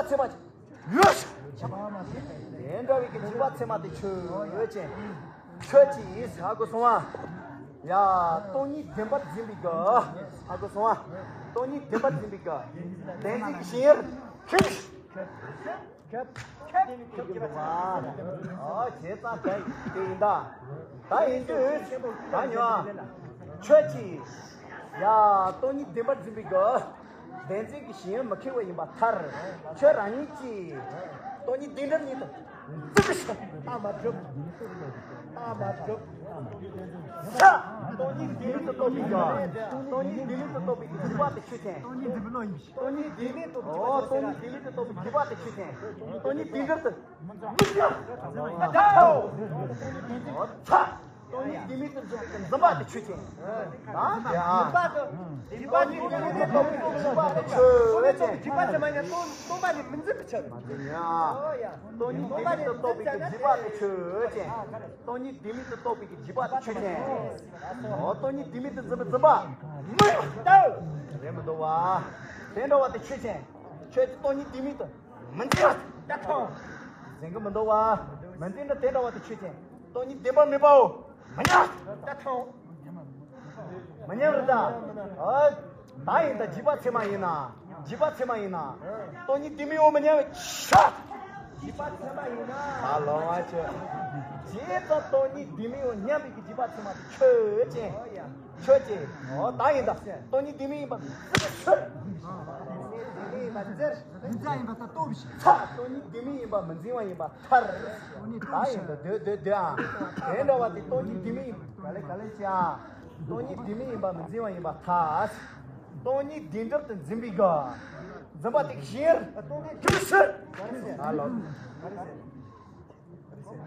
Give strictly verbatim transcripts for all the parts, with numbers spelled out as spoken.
ཚད་མ་ཡོད། དེ་འདྲ་བའི་གི་འཇིགས་པ་ཚད་མ་དེ་ཆོས་ཅན། ཆོས་ཅན་ཡིན་ཧ་གོ་སོང་ཨ། ཡ། སྟོང་ཉིད་བདེན་པར་འཛིན་པའི་གི། ཧ་གོ་སོང་ཨ། སྟོང་ཉིད་བདེན་པར་འཛིན་པའི་གི། བདེན་འཛིན་གྱི་ཞེན་ཡུལ་ཁྱོད། ཁྱོད་ཁྱོད་ཁྱོད་ཁྱོད་ཁྱོད་ཁྱོད་ཁྱོད། ཨོ་བྱས་ཙང་དེ་དེ་ཡིན་ད། ད་ཡིན་དུས་ད་ཉོ་ཨ། ཆོས་ཅན། ཡ། སྟོང་ཉིད་བདེན་པར་འཛིན་པའི་གི། བདེན་འཛིན་གྱི་ཞེན་ཡུལ་མི་ཁེགས་པ་ཡིན་པར་ཐལ། ཁྱོད་རང་ཉིད་ཀྱིས་སྟོང་ཉིད་བདེན་གྲུབ་ཉིད་དུ་འཛིན་པར་བྱ། ལྟ་མ་གྲུབ། ལྟ་མ་གྲུབ། ས། སྟོང་ཉིད་བདེན་མེད་དུ་རྟོགས་པའི་གི། སྟོང་ཉིད་བདེན་མེད་དུ་རྟོགས་པའི་གི་འཇིགས་པ་དེ་ཆོས་ཅན། སྟོང་ཉིད་བདེན་མེད་དུ། ཨོ། སྟོང་ཉིད་བདེན་མེད་དུ་རྟོགས་པའི་འཇིགས་པ་དེ་ཆོས་ཅན། སྟོང་ཉིད་བདེན་གྲུབ་ཏུ། ད་ད་ཨོ། ཨོ་ཚ། སྟོང་ཉིད་བདེན་མེད་དུ་འཛིན་པའི་འཛིན་པ་དེ་ཆོས་ཅན། ད་དེ་ཨ། སྟོང་ཉིད་བདེན་མེད་དུ་རྟོགས་པའི་འཇིགས་པ་དེ་ཆོས་ཅན། འཇིགས་པ་ཚད་མ་ཡིན་ན་སྟོང་སྟོང་པ་ནི་མི་འཛིན་པའི་ཕྱིར། མ་འཛིན་ཡ། སྟོང་ཉིད་བདེན་མེད་དུ་རྟོགས་པའི་འཇིགས་པ་དེ་ཆོས་ཅན། སྟོང་ཉིད་བདེན་མེད་དུ་རྟོགས་པའི་འཇིགས་པ་དེ་ཆོས་ཅན། ཨོ། སྟོང་ཉིད་བདེན་མེད་དུ་འཛིན་པའི་འཛིན་པ་མི་ཡོང་། རེད་མི་འདུག་བ། དེ་འདྲ་བ་དེ་ཆོས་ཅན། ཆོས་ཅན། སྟོང་ཉིད་བདེན་མེད་དུ་མི་འཛིན་པ། ད་ཐོང་། འཛིན་གི་མི་འདུག་བ། མི་འཛིན་ན་དེ་འདྲ་བ་དེ་ཆོས་ཅན། སྟོང་ཉིད་བདེན་པ་མེད་པའོ། མི་མཉམ། ད་ཐོང་། མི་མཉམ་རེད་ད། ཨ། ད་ཡིན་ད། འཇིགས་པ་ཚད་མ་ཡིན་ན། འཇིགས་པ་ཚད་མ་ཡིན་ན། སྟོང་ཉིད་བདེན་མེད་འོ་མི་མཉམ་པའི་ཆ། འཇིགས་པ་ཚད་མ་ཡིན་ན། ད་ལོང་བ་ཆོས། བྱས་ཙང་སྟོང་ཉིད་བདེན་མེད་འོ་མཉམ་པའི་གི་འཇིགས་པ་ཚད་མ་དེ་ཆོས་ཅན། ཆོས་ཅན། འོ་ད་ཡིན་ད། སྟོང་ཉིད་བདེན་མེད་ཡིན་པ་འཛིན་པའི་ཕྱིར། མི་འཛིན་ཡིན་པ་འཛིན། མི་འཛིན་ཡིན་པ་ད་རྟོགས་པའི་ཕྱིར། ཚ། སྟོང་ཉིད་བདེན་མེད་ཡིན་པ་མི་འཛིན་པ་ཡིན་པར་ཐལ། ད་ཡིན་ད། སྡོད་སྡོད་སྡོད་ཨ། དེ་འདྲ་བ་དེ་སྟོང་ཉིད་བདེན་མེད་ཡིན། ག་ལེ་ག་ལེ་བྱ། སྟོང་ཉིད་བདེན་མེད་ཡིན་པ་མི་འཛིན་པ་ཡིན་པར་ཐལ། སྟོང་ཉིད་བདེན་གྲུབ་ཏུ་འཛིན་པའི་གི། འཛིན་པ་དེ་ཞེན་ཡུལ་ཁྱོད་ཕྱིར། ཨ་ལོ།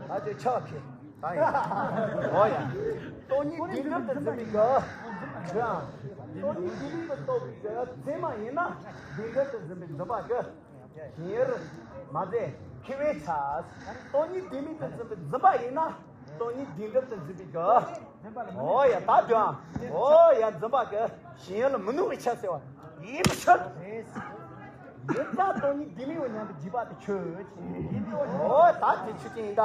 ད་ཅི་ཆགས་ཁེ། ད་ཡིན། འོ་ཡ། སྟོང་ཉིད་བདེན་གྲུབ་ཏུ་འཛིན་པའི་གི། འདི་ཨ། སྟོང་ཉིད་བདེན་མེད་དུ་རྟོགས་པའི་གི་ཚད་མ་ཡིན་ན། བདེན་གྲུབ་ཏུ་འཛིན་པའི་འཛིན་པ་གི། ཞེན་ཡུལ་མ་ཟད་ཁེགས་པའི་ཆ། སྟོང་ཉིད་བདེན་མེད་དུ་འཛིན་པའི་འཛིན་པ་ཡིན་ན། སྟོང་ཉིད་བདེན་གྲུབ་ཏུ་འཛིན་པའི་གི། འོ་ཡ། ད་དོན། འོ་ཡ། འཛིན་པ་གི་ཞེན་ཡུལ་མི་གནས་པའི་ཆ་ཟེར་བ་ཡིན་པའི་ཕྱིར། ཡིན་ཙང་སྟོང་ཉིད་བདེན་མེད་འོ་མཉམ་པའི་འཇིགས་པ་དེ་ཆོས་ཅན། འོ་ད་དེ་ཆོས་ཅན་ཡིན་ད།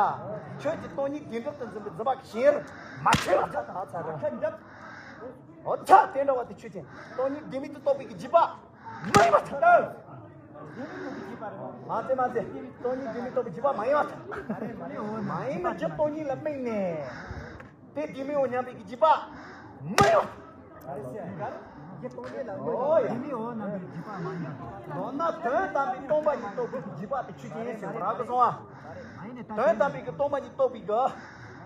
ཆོས་ཀྱི་སྟོང་ཉིད་བདེན་གྲུབ་ཏུ་འཛིན་པའི་འཛིན་པ་གི་ཞེན་ཡུལ་མ་ཁེགས་པ་ད་ད་ཚར་རོ། འོ་ད་དེ་འདྲ་བ་དེ་ཆོས་ཅན། སྟོང་ཉིད་བདེན་མེད་དུ་རྟོགས་པའི་གི་འཇིགས་པ། མ་ཡིན་པར་ཐལ། མ་ཚད་མ་ཚད། སྟོང་ཉིད་བདེན་མེད་རྟོགས་པའི་འཇིགས་པ་མ་ཡིན་པར་ཐལ། མ་ཡིན་པ་རྒྱུ་སྟོང་ཉིད་ལ་དམིགས་ནས། དེ་བདེན་མེད་འོ་མཉམ་པའི་གི་འཇིགས་པ་མ་ཡིན་པར་ཐལ། ཨོ་ཡ། མདོར་ན་དོན་དམ་པའི་སྟོང་པ་ཉིད་རྟོགས་པའི་གི་འཇིགས་པ་དེ་ཆོས་ཅན་ཡིན་ཟེར་བ་རག་གི་སོང་ཨ། དོན་དམ་པའི་གི་སྟོང་པ་ཉིད་རྟོགས་པའི་གི་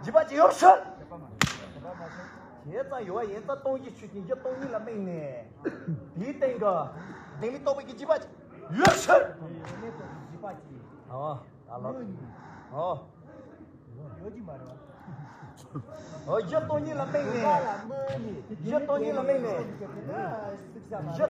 འཇིགས་པ་ཅི་ཡོད་ཕྱིར། བྱས་ཙང་ཡོད་པ་ཡིན་ཙང་སྟོང་གཞི་ཆོས་ཅན་རྒྱུ་སྟོང་ཉིད་ལ་དམིགས་ནས། དེའི་སྟེང་གི་བདེན་མེད་རྟོགས་པའི་གི་འཇིགས་པ་ཡོད་ཕྱིར། ཨོ། ད་ལོ། ཨོ། ཨོ། རྒྱུ་སྟོང་ཉིད་ལ་དམིགས་ནས། རྒྱུ་སྟོང་ཉིད་ལ་དམིགས་ནས། རྒྱུ་